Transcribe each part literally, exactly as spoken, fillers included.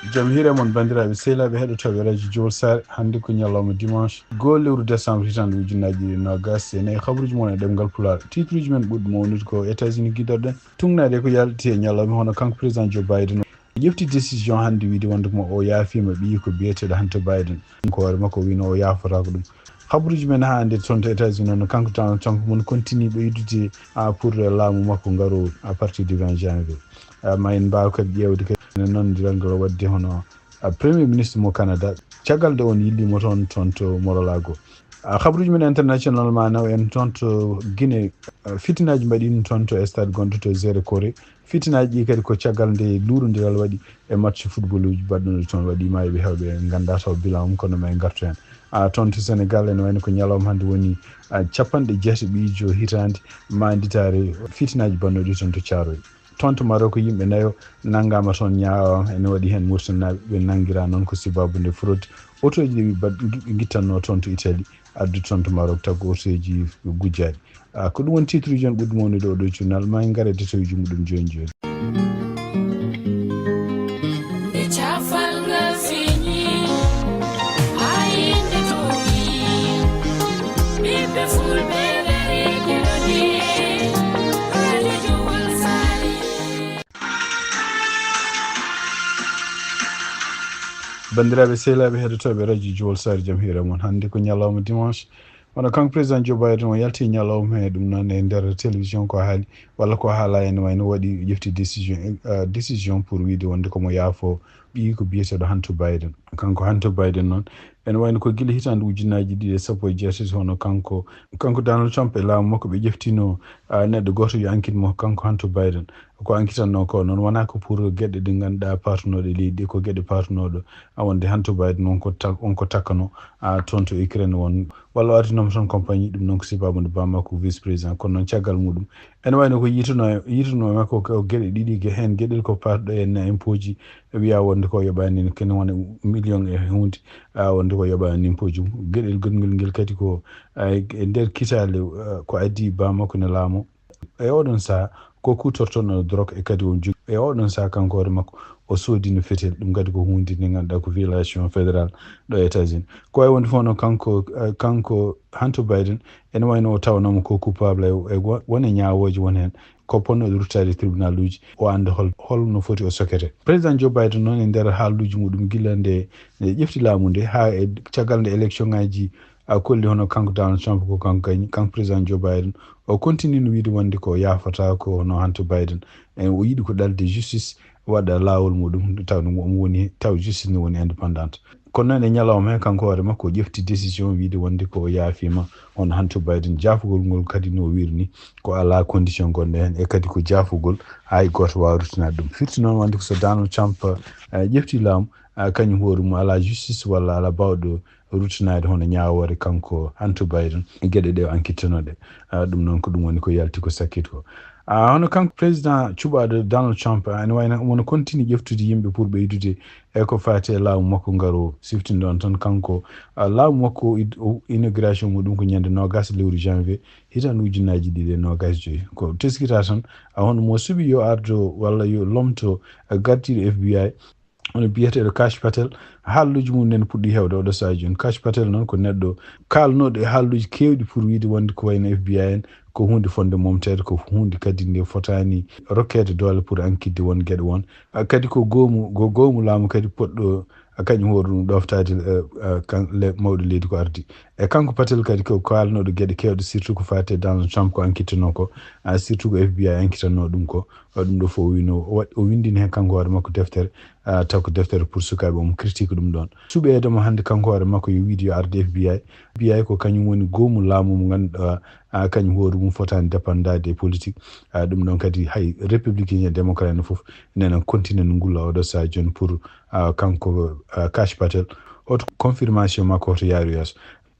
Jam hiire mon, banndiraaɓe sehilaaɓe heɗotooɓe radio Jowol Saare. Hannde ko ñalawma dimanche, goo lewru décembre, hitaande ujunnaji ɗiɗi e noogas e nayi. Habruuji mon e ɗemngal Pulaar. Titruuji men ɓurɗi mawnude ko États-Unis gidoɗen, tugnaade ko yalti e ñalawma, hono kanko président Joe Biden o ƴefti décision hannde wiide wonde mo o yaafiima ɓiyi ko biyeteeɗo Hunter Biden. Ko hoore makko o wiino o yaafotaako ɗum. Habruuji men haa hannde toon to États-Unis, noon kanko Donald Trump mon continue ɓeydude, a, pour laamu makko ngaroowu à partir du vingt janvier. A, ma en mbaaw kadi ƴeewde kadi no noon ndiral ngal waɗde hono, a, premier ministre mo Canada, caggal nde on yilliimo toon, toon to Mar-a-Lago. A, habruuji men international ma naw en toon to Guinée, a, fitinaaji mbaɗiino toon to stade gonɗo to Zéro Corée. Fitinaaji ɗi kadi ko caggal nde luurondiral waɗi e match football uji baɗɗuno toon, waɗi maayiiɓe heewɓe en nganndaa taw bilan mum, kono ma en ngartu heen. A, toon to Sénégal ene wayno ko ñalawma hannde woni, a, capanɗe jeetati ɓiijo hitaande maanditaare fitinaaji baɗnooɗi toon to Thiaroye. Toon to Maroc yimɓe nayo nanngaama toon ñaawaama, ene waɗi heen Mauritanie naaɓe ɓe nanngiraa noon ko sababu nde fraude otooji ɗi ɓe mbaɗ-, ngi-, ngittannoo toon to Italie, addu toon to Maroc tago otooji gujjaaɗi. A, ko ɗum woni titre uji on ɓurɗi mawnude oɗo journal. Ma en ngar e détail uji muɗum jooni jooni. Nde cafal ngal feeñi, haa yimɓe toowi, ɓiɓɓe fulɓe ngari keɗoɗe, radio Jowol Saare. Banndiraaɓe sehilaaɓe heɗotooɓe radio Jowol Saare, jam hiire mon. Hannde ko ñalawma dimanche. Wano kanko président Joe Biden o yalti ñalawma he ɗum noon e nder télévision ko haali, walla ko haala ene wayno waɗi ƴefti décision, eh, décision pour wiide wonde komo yaafo ɓiyi ko biyeteeɗo Hunter Biden. Kanko Hunter Biden noon, ene wayno ko gila hitaande ujunnaji ɗiɗi e sappo e jeetati, hono kanko, kanko Donald Trump e laamu makko ɓe ƴeftino, ah, neɗɗo gooto yo enquête mo kanko Hunter Biden. Ko enquêtanno ko noon wonaa ko pour geɗe ɗe ngannduɗaa partunooɗe leydi ɗi, ko geɗe partunooɗo, a, wonde Hunter Biden won ko ta-, won ko takkano, a, toon to Ukraine won, walla o ardinoma toon compagnie, ɗum noon ko sababu nde bammakko vice président, kono noon caggal muɗum ene wayno ko yiituno, yiituno makko ko geɗe ɗiɗi, ge-, heen geɗel ko parɗo en impôt ji, wiya wonde ko yoɓani kene wona million e hunde, a, wonde ko yoɓani impôt ji mum. Geɗel gongel ngel kadi ko, a, e nder kitaale, a, ko addi bammakko ne laamo. E oɗon saha, ko kutortono drogue e kadi o jog-, e oɗon saha kanko hoore makko, o soodino fetel, ɗum kadi ko huunde nde ngannduɗaa ko violation fédérale ɗo États-Unis. Ko wayi wonde fof no kanko, eh, kanko Hunter Biden, ene wayno o tawanoma ko coupable e, e wo-, wone ñaawooje won heen. Ko ponnoɗo ruttaade tribunal uji, o annda hol-, holno foti o sokete. Président Joe Biden noon e nder haaluuji muɗum gila nde, nde ƴefti laamu nde haa e caggal nde élection ngaji a kolli hono kanko Donald Trump ko kanko gañi, kanko président Joe Biden, o continue no wiide wonde ko yaafata ko hono Hunter Biden. E o yiɗi ko ɗalde justice waɗa laawol muɗum, taw no omo woni, taw justice ne woni indépendante. Kono noon e ñalawma he kanko hoore makko o ƴefti décision wiide wonde ko o yaafiima hono Hunter Biden. Jaafugol ngol kadi no wiiri ni ko alaa condition gonɗo heen, e kadi ko jaafugol hay gooto waawa ruttinaade ɗum. Firti noon wonde ko so Donald Trump, eh, ƴefti laamu, ah, kañum hoore mum alaa justice walla alaa baawɗo ruttinaade hono ñaawoore kanko Hunter Biden e geɗe ɗe o enquêtenoɗe. Ah, ɗum noon ko ɗum woni ko yalti ko sakkit ko. Ah, hono kanko président cuɓaaɗo Donald Trump, ah, ene wayno omo continue ƴeftude yimɓe pour ɓeydude e ko faati e laamu makko ngaro siftinɗo on tan kanko, ah, laamu makko id-, o-, inauguration muɗum ko ñande noogas lewru janvier hitaande ujunnaaji ɗiɗi e noogas joyi. Ko teskita tan, ah, hono mo suɓi yo ardo walla yo lomto, ah, gardiiɗo F B I, woni biyeteeɗo Kash Patel, haalluuji mum nene puɗɗi heewde oɗo sahaa jooni. Kash Patel noon ko neɗɗo kaalnooɗo e haalluuji keewɗi pour wiide wonde ko wayno F B I en ko huunde fotnde momteede, ko huunde kadi nde fotaani rokkeede doole pour ankitde won geɗe won. Ah, kadi ko goomu, ko goomu laamu kadi poɗɗo, ah, kañum hoore ɗum ɗoftaade, eh, eh, kan-, le-, mawɗo leydi ko ardi. E kanko Patel kadi ko kaalnooɗo geɗe keewɗe, surtout ko faati e Donald Trump ko ankittenoo ko, ah, surtout ko F B I ankitannoo ɗum ko. Ah, ɗum ɗo fof o wiino, o wa-, o winndini heen kanko hoore makko deftere, ah, taw ko deftere pour sukaaɓe, omo critique ɗum ɗoon. Suɓeede mo hannde kanko hoore makko yo wiide yo arde F B I. F B I ko kañum woni goomu laamu mo ngannduɗaa, ah, kañum hoore mum fotaani dépendaade e politique. Ah, ɗum ɗoon kadi hay républicain e démocrate en fof nena continue no ngulla oɗo sahaa jooni pour, ah, kanko, ah, Kash Patel, hoto confirmation makko hoto yaaru yeeso.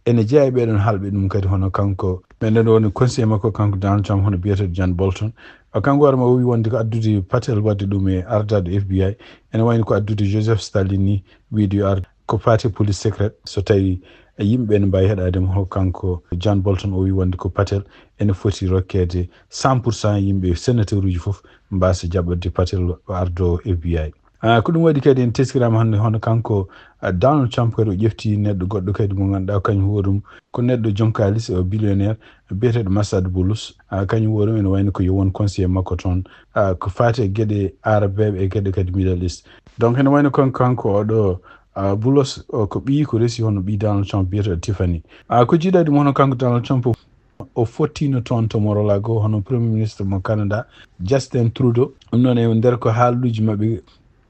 Ene jeyaa e ɓeeɗoon haalɓe ɗum kadi hono kanko, men ɗon woni conseiller makko kanko Donald Trump, hono biyeteeɗo John Bolton. Ah, kanko hoore ma o wi wonde ko addude Patel waɗde ɗum e ardaaɗo F B I, ene wayno ko addude Joseph Stalin ni, wiide yo ar ko faati e police secrète, so tawi e yimɓe ɓe ne mbaawi heɗaade mo. Kanko John Bolton o wi wonde ko Patel ene foti rokkeede cent pour cent yimɓe sénateur uji fof mbaasa jaɓɓorde Patel o ardo F B I. Ah, ko ɗum waɗi kadi en teskiraama hannde hono kanko, ah, Donald Trump kadi o ƴefti neɗɗo goɗɗo kadi mo ngannduɗaa kañum hoore mum ko neɗɗo joom kaalis, o billionaire biyeteeɗo Massad Boulos. Ah, kañum hoore mum ene wayno ko yo won conseiller makko toon, ah, ko faati e geɗe Arabeeɓe e geɗe kadi Middle East. Donc ene wayno kon kanko oɗo, ah, Boulos o ko ɓiyi ko resi hono ɓiy Donald Trump biyeteeɗo Tiffany. Ah, ko jiiɗaa ɗum hono kanko Donald Trump o fottino toon to Mar-a-Lago hono Premier Ministre mo Canada, Justin Trudeau. Ɗum noon e nder ko haaluuji maɓɓe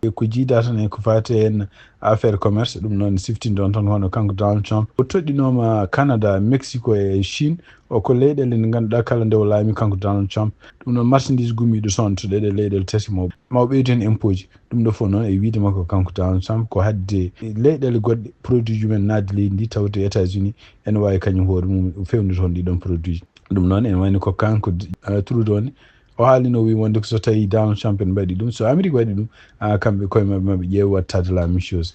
e ko jiidaa tan e ko faati en affaire commerce. Ɗum noon siftinde on tan hono kanko Donald Trump o toɗɗinooma Canada, Mexico e Chine. O ko leyɗeele nde ngannduɗaa kala nde o laami kanko Donald Trump. Ɗum noon marchandise gummiiɗo toon to ɗeɗe leyɗeele tati mo, ma o ɓeydu heen impôt ji. Ɗum ɗo fof noon e wiyde makko kanko Donald Trump ko haɗde leyɗeele goɗɗe produit ji men naatde leydi ndi tawde États-Unis ene waawi kañum hoore mum fewnude toon ɗiɗon produit ji. Ɗum noon ene wayno ko kanko, eh, Trudeau ne o haalino o wi wonde ko so tawi Donald Trump en mbaɗi ɗum, so Amérique waɗi ɗum, ah, kamɓe koye maɓɓe maɓe ƴeewa wattaade la même chose.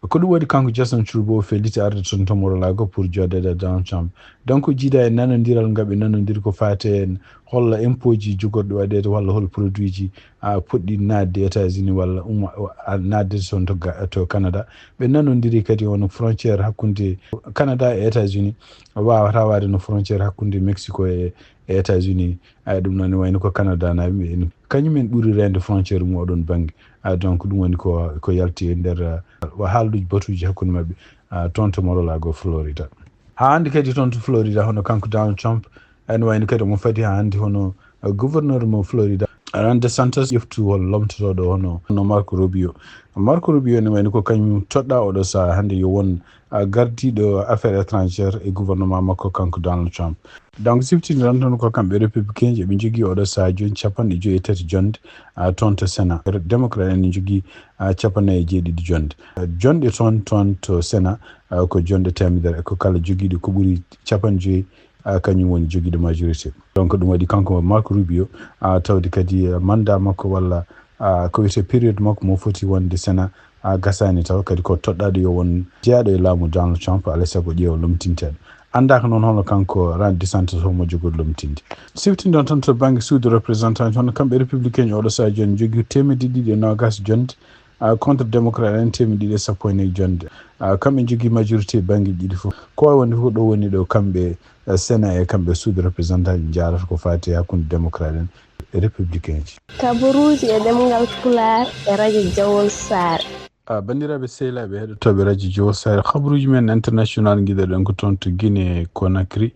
Ko ɗum waɗi kanko Justin Trudeau o felliti arde toon to Mar-a-Lago pour jooɗeede e Donald Trump. Donc jiidaa e nanondiral ngal ɓe nanondiri ko faati en holla impôt ji jogorɗi waɗeede walla hol produit ji, ah, poɗɗi naatde États-Unis walla umma, ah, naatde toon to ga-, to Canada. Ɓe nanondiri kadi hono frontière hakkunde Canada e États-Unis waawata waade no frontière hakkunde Mexico e, e États-Unis. Ay, ɗum noon ne wayno ko Canada naaɓe ɓe en kañum en ɓuri reende frontière mum oɗon bannge. Ah, donc ɗum woni ko, ko yalti e nder, ah, wa haalduuji batuuji hakkunde maɓɓe, ah, toon to Mar-a-Lago Florida. Haa hannde kadi toon to Florida hono kanko Donald Trump ene wayno kadi omo fadi haa hannde hono, ah, gouverneur mo Florida, Ron DeSantis ƴeftu hol lomtotooɗo hono, hono Marco Rubio. Marco Rubio ene wayno ko kañum toɗɗaa oɗo sahaa hannde yo won, ah, gardiiɗo affaire étrangère e gouvernement makko kanko Donald Trump. Donc siftinde tan toon ko kamɓe républicain ji eɓe njogii oɗo sahaa jooni capanɗe joyi e tati jonnde, ah, toon to Sénat. Démocrate en ne njogii, ah, capanɗe nayi e jeeɗiɗi jonnde. Ah, jonnde toon, toon to Sénat, ah, ko jonnde teemedere e ko kala jogiiɗo ko ɓuri capanɗe joyi, ah, kañum woni jogiiɗo majorité. Donc ɗum waɗi kanko Marco Rubio, ah, tawde kadi, ah, mandat makko walla, ah, ko wiyetee période makko mo foti wonde Sénat, ah, gasaani taw kadi ko toɗɗaaɗo yo won jeyaaɗo e laamu Donald Trump, alaa e sago ƴeewa lomtinteeɗo. Anndaaka noon hono kanko Ron DeSantis homo jogori lomtinde. Siftinde on tan to bannge suudu représentant hono kamɓe républicain oɗo sahaa jooni jogii teemedde ɗiɗi e noogaas jonnde, ah, contre démocrate en teemedde ɗiɗi e sappo e nayi jonnde. Ah, kamɓe njogii majorité bannge ɗiɗi fof. Ko waawi wonde fof ɗo woni ɗo kamɓe, ah, Sénat e kamɓe suudu représentant njaarata ko faati e hakkunde démocrate en e républicain ji. Kabaruuji e ɗemngal Pulaar e radio Jawol Saare. Ah, banndiraaɓe sehilaaɓe heɗotooɓe radio Jawol Saare, kabaruuji men international ngiɗoɗen ko toon to Guinée Conakry.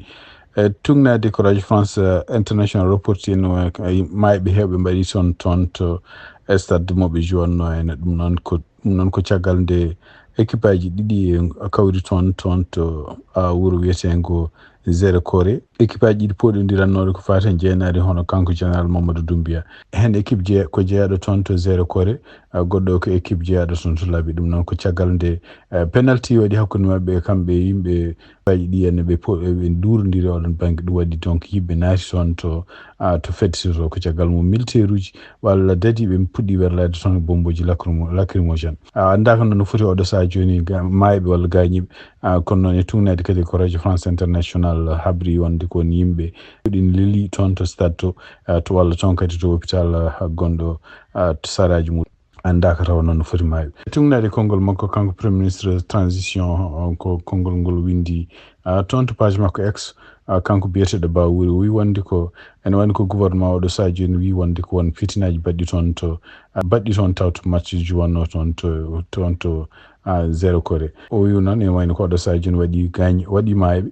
E tugnaade ko radio France, eh, International reporti en, eh, maayɓe heewɓe mbaɗi toon, toon to, eh, stade mo ɓe jowanno en. Ɗum noon ko, ɗum noon ko caggal nde équipe aji ɗiɗi, eh, kawri toon, toon to, ah, wuro wiyeteengo Zéro Corée. Équipe aji ɗiɗi pooɗondirannooɗo ko faati e jeenaade hono kanko Général Mamadou Doumbouya. Heen équipe je-, ko jeyaaɗo toon to Zéro Corée, ah, goɗɗo ko équipe jeyaaɗo toon to Labi. Ɗum noon ko caggal nde, eh, penalty waɗi hakkunde maɓɓe e kamɓe yimɓe aji ɗi ene ɓe po-, ɓe nduurondiri oɗon bannge. Ɗum waɗi donc yimɓe naati toon to, ah, to fedde to, ko caggal mum militaire uji walla dadiiɓe puɗɗi werlaade toon bombooji lacrymo-, lacrymogène. Ah, anndaaka noon no foti oɗo sahaa jooni ga-, maayɓe walla gaañiiɓe. Ah, kono noon e tugnaade kadi ko Radio France International habri wonde ko won yimɓe ɗin leli toon to stade to, ah, to walla toon kadi to hôpital, ah, gonɗo, ah, to saraaji mum. Anndaaka tawa noon no foti maayɓe. Tugnaade konngol makko kanko Premier Ministre transition, on ko konngol ngol windi, ah, toon to page makko X, ah, kanko biyeteeɗo Ba Wuri, o wi wonde ko ene wayno ko gouvernement oɗo sahaa jooni wi wonde ko won fitinaaji baɗɗi toon to, ah, baɗɗi toon taw to match ji wonno toon to, toon to, ah, Zéro Corée. O wi noon ene wayno ko oɗo sahaa jooni waɗi gaañ-, waɗi maayɓe.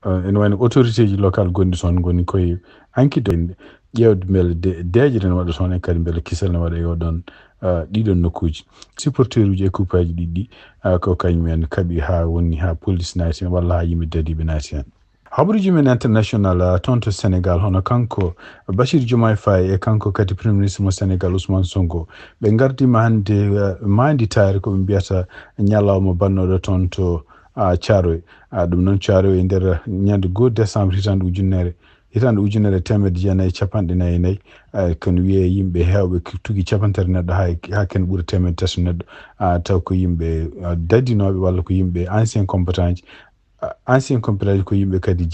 Eh, ene wayno autorité ji local gonɗi toon ngoni koye enquête ƴeewde mbele de-, deeƴre ne waɗa toon e kadi mbele kisal ne waɗa e oɗon, ah, ɗiɗon nokkuuji. Supporter uji équipe aji ɗiɗi, ah, ko kañum en kaɓi haa woni haa police naati heen walla haa yimɓe dadiiɓe naati heen. Habaruuji men international, ah, toon to Sénégal, hono kanko Bassirou Diomaye Faye e kanko kadi Premier Ministre mo Sénégal Ousmane Sonko, ɓe ngardiima hannde, ah, maanditaare ko ɓe mbiyata ñalawma bannooɗo toon to, ah, Thiaroye. Ah, ɗum noon Thiaroye e nder ñande goo décembre hitaande ujunere, hitaande ujunere e teemedde jeenayi e capanɗe nayi e nayi, ah, kono wiyee yimɓe heewɓe ki-, tugi capantere neɗɗo haa, haa ken ɓura teemedde tati neɗɗo, ah, taw ko yimɓe, ah, dadinooɓe walla ko yimɓe ancien combattant ji, ah, ancien combattant ji ko yimɓe kadi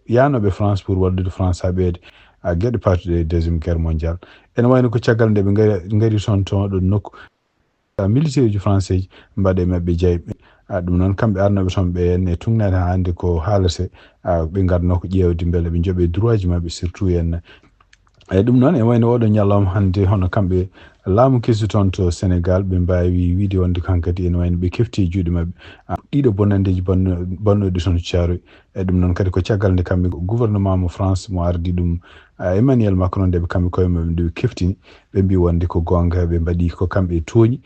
yahnooɓe France pour wallude France haɓeede, ah, geɗe paatuɗe e deuxième guerre mondiale. Ene wayno ko caggal nde ɓe ngari, ngari toon, toon ɗo nokku. militaire uji français ji mbaɗa e maɓɓe jayɓe. Ɗum noon, kamɓe arnooɓe toon ɓe, en e tugnaade haa hannde ko haalete, ɓe ngarnoo ko ƴeewde mbele ɓe njoɓee droit ji maɓɓe, surtout en eyi ɗum noon, e wayno oɗo ñalawma hannde, hono kamɓe laamu kesu toon to Sénégal, ɓe mbaawi wiide wonde hankadi ene wayno ɓe kefti e juuɗe maɓɓe. Ɗiɗo bonanndeeji banno- bannooɗi toon to Caaroy. E ɗum noon kadi ko caggal nde kamɓe gouvernement mo France mo ardi ɗum, Emmanuel Macron, nde ɓe kamɓe koye maɓɓe nde ɓe keftini, ɓe mbi wonde ko goonga, ɓe mbaɗi ko kamɓe tooñi,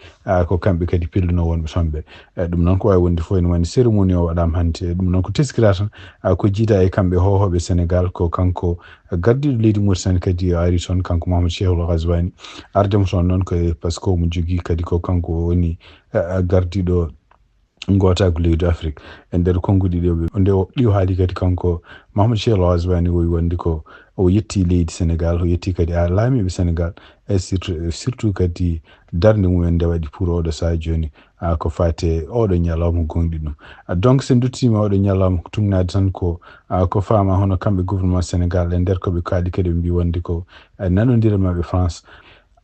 ko kamɓe kadi pelluno wonɓe toon ɓe. E ɗum noon ko waawi wonde fof ene wayno cérémonie o waɗaama hannde. E ɗum noon ko teskira tan, ko jiida e kamɓe hohooɓe Sénégal, ko kanko gardiiɗo leydi Mauritanie kadi o ari toon, kanko Mouhamed Cheikhou Ghazouani. Ardemo toon noon ko par ce que omo jogii kadi ko kanko woni gardiiɗo ngootaagu leydi Afrik. E nder konnguɗi ɗi o, nde o, ɗi o haali kadi kanko Mouhamed Cheikhou Ghazouani o wi wonde ko o yetti leydi Sénégal, o yetti kadi a laamiiɓe Sénégal, e surtout, surtout kadi darnde mumen nde waɗi pour oɗo sahaa jooni, a, ko faate oɗo ñalawma gonɗi ɗum. A, donc, so en duttiima oɗo ñalawma, ko tugnaade tan ko, a, ko faama hono kamɓe gouvernement Sénégal e nder ko ɓe kaali kadi ɓe mbi wonde ko, a, nanondira maɓɓe France.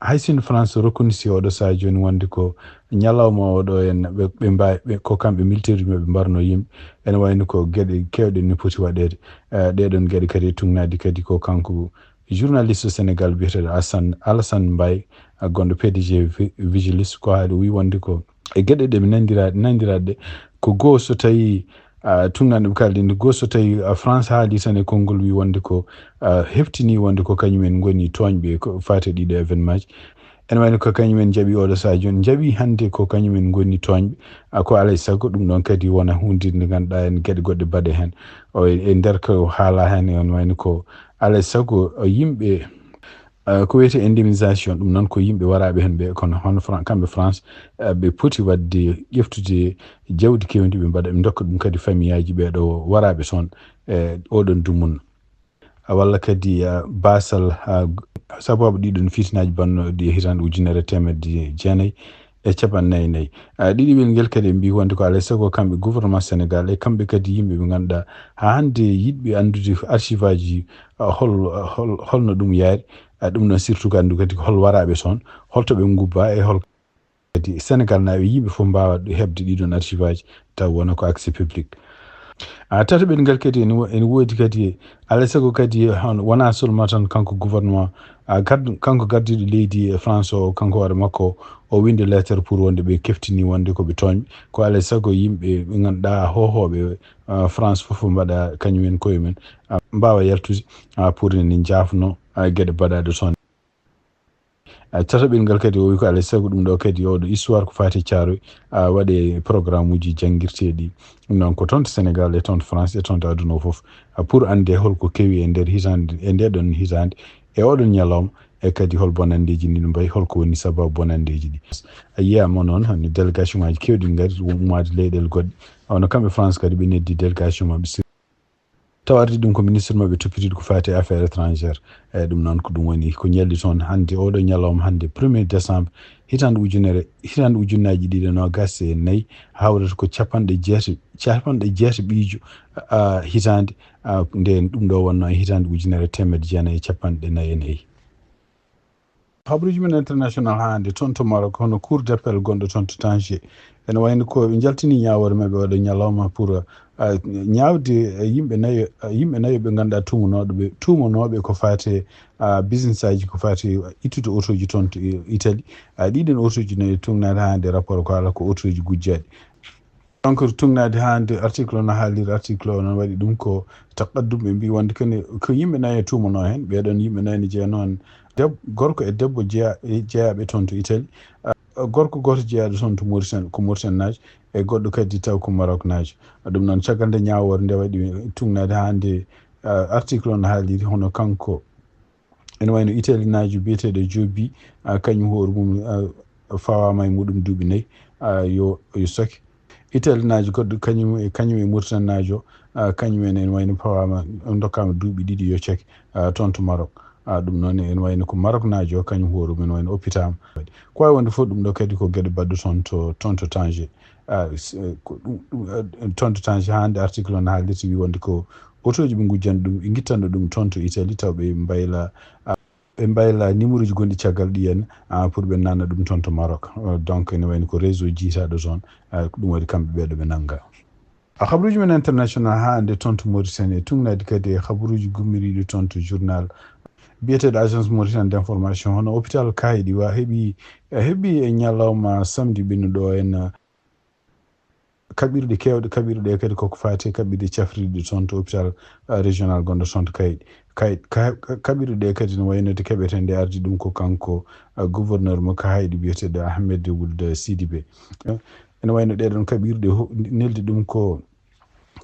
Hay sinno France reconnaissii oɗo sahaa jooni wonde ko ñalawma oɗo en ɓe, ɓe mbaawi, ɓe, ko kamɓe militaire uji maɓɓe mbarno yimɓe. Ene wayno ko geɗe keewɗe ne poti waɗeede. E, ɗeɗon geɗe kadi e tugnaade kadi ko kanko journaliste Sénégal biyeteeɗo Assane, Alassane Mbaye, a, gonɗo P D G Vi-, Vigilis, ko haali, o wi wonde ko e geɗe ɗe ɓe nanndira-, nanndiraɗe ɗe, ko goo so tawi, a, tugnaade ɓe kaaldi nde, goo so tawi, a, France haali tan e konngol wi wonde ko, a, heftini wonde ko kañum en ngoni tooñɓe ko faate ɗiɗo événement ji. Ene wayno ko kañum en njaɓi oɗo sahaa jooni, njaɓi hannde ko kañum en ngoni tooñɓe. A, ko alaa e sago ɗum ɗon kadi wona huunde nde ngannduɗaa en geɗe goɗɗe mbaɗe heen. O, e nder ko haala heen, ene wayno ko alaa e sago, o, yimɓe, a, ko wiyetee indemnisation, ɗum noon ko yimɓe waraaɓe heen ɓe, kono hono Fran-, kamɓe France, a, ɓe poti waɗde ƴeftude jawdi keewndi ɓe mbaɗa, ɓe ndokka ɗum kadi famiyaaji ɓee ɗo waraaɓe toon, e oɗon dumunna. A, walla kadi, a, baasal, a, sabaabu ɗiɗon fitinaaji bannooɗi e hitaande ujunere e teemedde jeenayi e capanɗe nayi e nayi. A, ɗiɗiwel ngel kadi ɓe mbi wonde ko alaa e sago kamɓe gouvernement Sénégal e kamɓe kadi yimɓe ɓe ngannduɗaa haa hannde yiɗɓe anndude archive aji, a, hol, hol, holno ɗum yaari. A, ɗum ɗon surtout ko anndu kadi ko hol waraaɓe toon, holto ɓe ngubba e hol kadi Sénégal naaɓe yimɓe fof mbaawa heɓde ɗiɗon archive aji taw wona ko accès public. A, tataɓel ngal kadi ene wo-, ene woodi kadi alaa e sago kadi hono wonaa seulement tan kanko gouvernement, a, gard-, kanko gardiiɗo leydi e France o, kanko hoore makko o winndi lettre pour wonde ɓe keftini wonde ko ɓe tooñɓe. Ko alaa e sago yimɓe ɓe ngannduɗaa hohooɓe, a, France fof mbaɗa kañum en koye mum, a, mbaawa yaltude, a, pour ne njaafno, a, geɗe mbaɗaaɗe toon. A, tataɓel ngal kadi o wi ko alaa e sago ɗum ɗo kadi oɗo histoire ko faati e Caaroy, a, waɗe programme uji janngirteeɗi. Ɗum noon ko toon to Sénégal e toon to France e toon to aduna o fof. A, pour annde holko kewi e nder hitaande, e nde ɗon hitaande, e oɗon ñalawma, e kadi hol bonanndeeji ndi no mbayi, holko woni sababu bonanndeeji ɗi. A yiyaama noon, hannde délégation ŋaaji keewɗi ngari, ummaade leyɗeele goɗɗe. Hono kamɓe France kadi ɓe neddi délégation maɓɓe. Tawa ardi ɗum ko ministre maɓɓe toppitiiɗo ko faati e affaire étrangère. Eyi, ɗum noon ko ɗum woni ko ñalli toon hannde, oɗo ñalawma hannde, premier décembre, hitaande ujunere, hitaande ujunnaaji ɗiɗi e noogas e nayi, hawrata ko capanɗe jeetati, capanɗe jeetati ɓiijo, a, hitaande, a, nde ɗum ɗo wonnoo e hitaande ujunere e teemedde jeenayi e capanɗe nayi e nayi. Habruuji men international haa hannde toon to Maroc, hono Cour d'appel gonɗo toon to Tanger. Ene wayno ko ɓe njaltini ñaawoore maɓɓe oɗo ñalawma pour, a, ñaawde, a, yimɓe nayo, a, yimɓe nayo ɓe ngannduɗaa tuumanooɓe, tuumanooɓe ko faati, a, business aji, ko faati ittude otooji toon to I-, Italie. A, ɗiɗon otooji no e tugnaade haa hannde rapport ko haala ko otooji gujjaaɗi. Donc, tugnaade haa hannde article o no haaliri, article o no waɗi ɗum ko taqaddum, ɓe mbi wonde kene ko yimɓe nayo tuumanoo heen, ɓee ɗoon yimɓe nayo ne jeyanoo heen deb-, gorko e debbo jeya-, e jeyaaɓe toon to Italie. A, gorko gooto jeyaaɗo toon to Mauritanie, ko Mauritanie naajo, e goɗɗo kadi taw ko Maroc naajo. Ɗum noon, caggal nde ñaawoore nde waɗi tugnaade haa hannde, a, article o no haaliri, hono kanko ene wayno Italie naajo biyeteeɗo Joby, a, kañum hoore mum, a, fawaama e muɗum duuɓi nayi, a, yo, yo soke. Italie naajo goɗɗo kañum e, kañum e Mauritanie naajo, a, kañum en ene wayno fawaama, ndokkaama duuɓi ɗiɗi yo coke, a, toon to Maroc. A, ɗum noon ene wayno ko Maroc naajo kañum hoore mum ene wayno oppitaama. Ko waawi wonde fof ɗum ɗo kadi ko geɗe baɗɗo toon to, toon to Tanger. A, s-, ko ɗum, ɗum, a, toon to Tanger haa hannde article o no haaldiri wi wonde ko otooji ɓe ngujjanno ɗum, ɓe ngittanno ɗum toon to Italie taw ɓe mbayla, a, ɓe mbayla numéro ji gonɗi caggal ɗi en, ah, pour ɓe nanna ɗum toon to Maroc. Euh, donc ene wayni ko réseau jiytaɗo toon, ah, ɗum waɗi kamɓe ɓeɗo ɓe nanga. A habaruji men international haa hannde toon to Mauritanie, e tuŋnaade kadi e habaruji gummiriɗi toon to journal biyeteeɗo Agence Mauritanie d'Information, hono hôpital Kaydi wa heɓi, heɓi e ñalawma samedi ɓennuɗo en, kaɓirɗe keewɗe, kaɓirɗe ɗe kadi koko faati e kaɓirɗe cafrirɗe toon to hôpital, ah, régional gonɗo toon to Kaydi. Kay-, ka-, ka-, kaɓirɗe ɗe kadi no wayno de keɓete nde ardi ɗum ko kanko, ah, gouverneur mo Kaydi biyeteeɗo Ahmed Wuld Sidibé. Eh, ene wayno ɗeɗon kaɓirɗe ho-, neldi ɗum ko,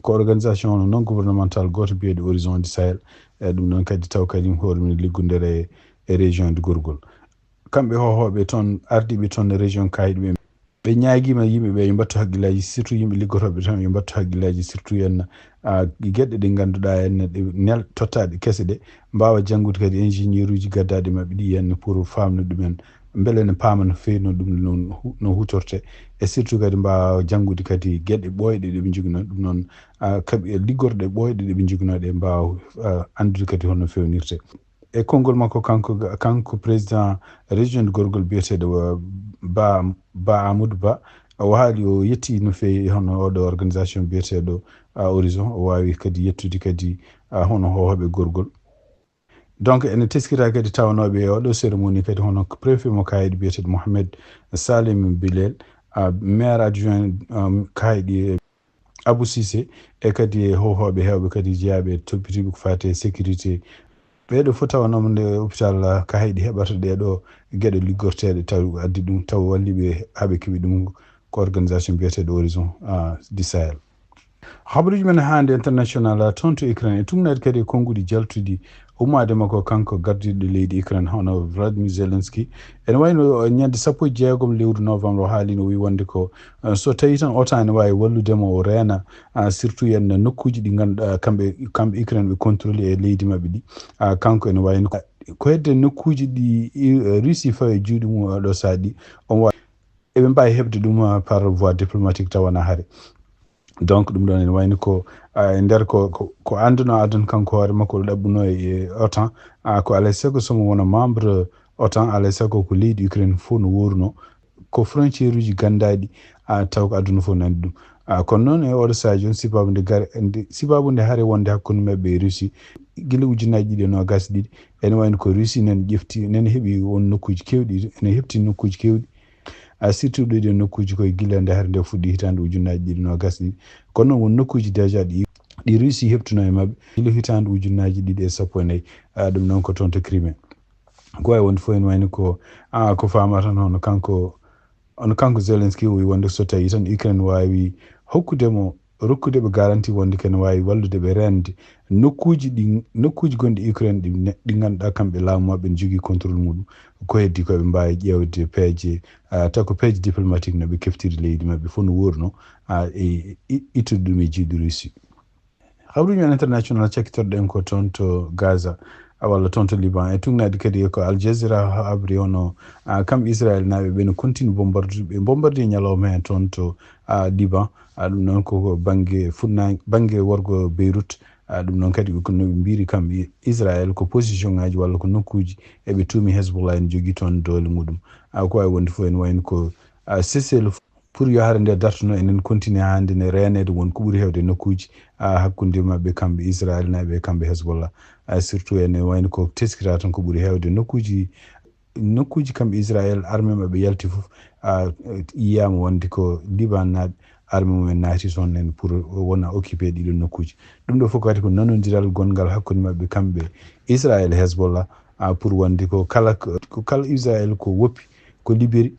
ko organisation non gouvernemental gooto biyeɗo Horizon du Sahel. E ɗum ɗon kadi taw kadi hoore mum liggondere e, e région de Gorgol. Kamɓe hohoɓe toon, ardiɓe toon e région Kaydi ɓe, ɓe ñaagiima yimɓe ɓe yo mbattu haqqillaaji, surtout yimɓe liggotooɓe toon yo mbattu haqqillaaji, surtout en, ah, geɗe ɗe ngannduɗaa en ɗe nel-, tottaaɗe kese ɗe, mbaawa janngude kadi ingénieur uji gaddaaɗi maɓɓe ɗi en pour faamnude ɗumen, mbele ne paama no feewi no ɗum no hu-, no hutorte, e surtout kadi mbaawa janngude kadi geɗe ɓooyɗe ɗe ɓe njogino. Ɗum noon, ah, kaɓi-, liggorɗe ɓooyɗe ɗe ɓe njogino ɗe mbaawa, ah, anndude kadi holno feewnirte. E konngol makko kanko, kanko président région de Gorgol biyeteeɗo, uh, Ba, Ba Amadou Ba, o haali, o yetti no feewi hono oɗo organisation biyeteeɗo, uh, Horizon, o waawi kadi yettude kadi, uh, hono hohoɓe Gorgol. Donc ene teskita kadi tawanooɓe e oɗo cérémonie kadi hono préfet mo Kaydi biyeteeɗo Mohamed Salim Bilel, uh, maire adjoint, um, Kaydi, Abou Cissé, e kadi e hohoɓe heewɓe kadi jeyaaɓe e toppitiiɓe ko faati e sécurité. Ɓeeɗo fof tawanoo nde hôpital Kaydi heɓata ɗee ɗoo geɗe liggorteeɗe, taw addi ɗum, taw walli ɓe haa ɓe keɓi ɗum ko organisation biyeteeɗo Horizon, ah, du Sahel. Habaruuji men hannde international, ah, toon to Ukraine, e tuŋnaade kadi e konnguɗi jaltuɗi ummaade makko kanko gardiiɗo leydi Ukraine hono Vladimir Zelensky. Ene wayno, eh, ñande sappo e jeegom lewru novembre o haalino, o wi wonde ko, eh, so tawi tan OTAN ene waawi wallude mo o reena, ah, surtout en nokkuuji ɗi ngannduɗaa kamɓe, kamɓe Ukraine ɓe contrôle e leydi maɓɓe ɗi. Ah, kanko ene wayno ko, ko hedde nokkuuji ɗi, eh, Russie fawi e juuɗe mum oɗo sahaa ɗi, on wa-, eɓe mbaawi heɓde ɗum, ah, par voie diplomatique tawa na hare. Donc ɗum ɗon ene wayni ko, ah, e nder ko, ko, ko annduno aduna kanko hoore makko o ɗaɓɓuno e, e OTAN, ah, ko alay sago somo wona membre OTAN, alay sago ko leydi Ukraine fof no woruno, ko frontière uji ganndaɗi, ah, taw ko aduna fof nandi ɗum. Ah, kono noon e oɗo sahaa jooni sibabu nde gar-, nde, sibabu nde hare wonde hakkunde maɓɓe e Russie, gila ujunnaji ɗiɗi e nogas ɗiɗi, ene wayno ko Russie nani ƴefti, nani heɓi won nokkuji kewɗi, ene hefti nokkuji kewɗi. Ah, surtout ɗo ɗen nokkuuji koye gila nde hare nde fuɗɗi hitaande ujunnaaji ɗiɗi noogas ɗiɗi. Kono noon won nokkuuji déjà ɗi, ɗi Russie heɓtuno e maɓɓe gila hitaande ujunnaaji ɗiɗi e sappo e nayi. Ah, ɗum noon ko toon to Crimée. Ko wayi wonde fof ene wayno ko, ah, ko faama tan hono kanko, hono kanko Zelensky o wi wonde so tawi tan Ukraine waawi hokkude mo, rokkude ɓe garanti wonde kene waawi wallude ɓe reende nokkuuji ɗi, nokkuuji gonɗi Ukraine ɗi ne-, ɗi ngannduɗaa kamɓe laamu maɓɓe ne jogii contrôle muɗum. Ko heddi ko ɓe mbaawi ƴeewde peeje, ah, taw ko peeje diplomatique no ɓe keftiri leydi maɓɓe fof no wuurno, ah, e i-, ittude ɗum e jiiɗi Russie. Habaruuji men international cakkitorɗen ko toon to Gaza, ah, walla toon to Liban. E tuŋnaade kadi ko Al Jazeera habri hono, ah, kamɓe Israel naaɓe ɓe no continue bombarde, ɓe bombarde ñalawma heen toon to, ah, Liban. Ah, ɗum noon ko, ko bannge funna-, bannge worgo Beirut. Ah, ɗum noon kadi ko no ɓe mbiri kam I-, Israel ko position ngaji walla ko nokkuuji eɓe tuumi Hezbollah ene jogii toon doole muɗum. Ah, ko wawi wonde fof ene wayno ko, ah, cessez-le-feu pour yo hare nde dartuno enen continue hannde ne reenede won ko ɓuri hewde nokkuuji, ah, hakkunde maɓɓe kamɓe Israel naaɓe e kamɓe Hezbollah. Ah, surtout ene wayno ko teskira tan ko ɓuri hewde nokkuuji, nokkuuji kamɓe Israel armée maɓɓe yalti fof, ah, yiyaama wonde ko Liban naaɓe armée mumen naati toon nen pour wona occupé ɗiɗo nokkuuji. Ɗum ɗo fof kadi ko nanondiral gonngal hakkunde maɓɓe kamɓe Israel e Hezbollah, ah, pour wonde ko kala, ko kala Israel ko woppi, ko liberi,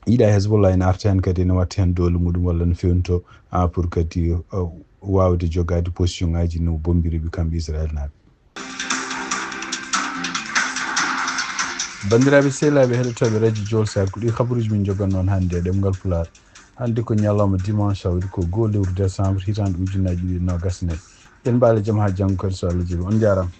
yiɗa Hezbollah ene arta heen kadi ene watta heen doole muɗum walla no fewnto, ah, pour kadi, ah, waawde jogaade position ngaji no bombiri ɓe kamɓe Israel naaɓe. Banndiraaɓe sehilaaɓe heɗotooɓe Radio Jolsar, ko ɗi habaruuji min njoganno on hannde e ɗemngal Pulaar. Hannde ko ñalawma dimanche, hawri ko goo lewru décembre, hitaande ujunnaaji ɗiɗi e noogas e nayi. En mbaale jam haa janngo kadi so Allah jaɓi. On njaaraama.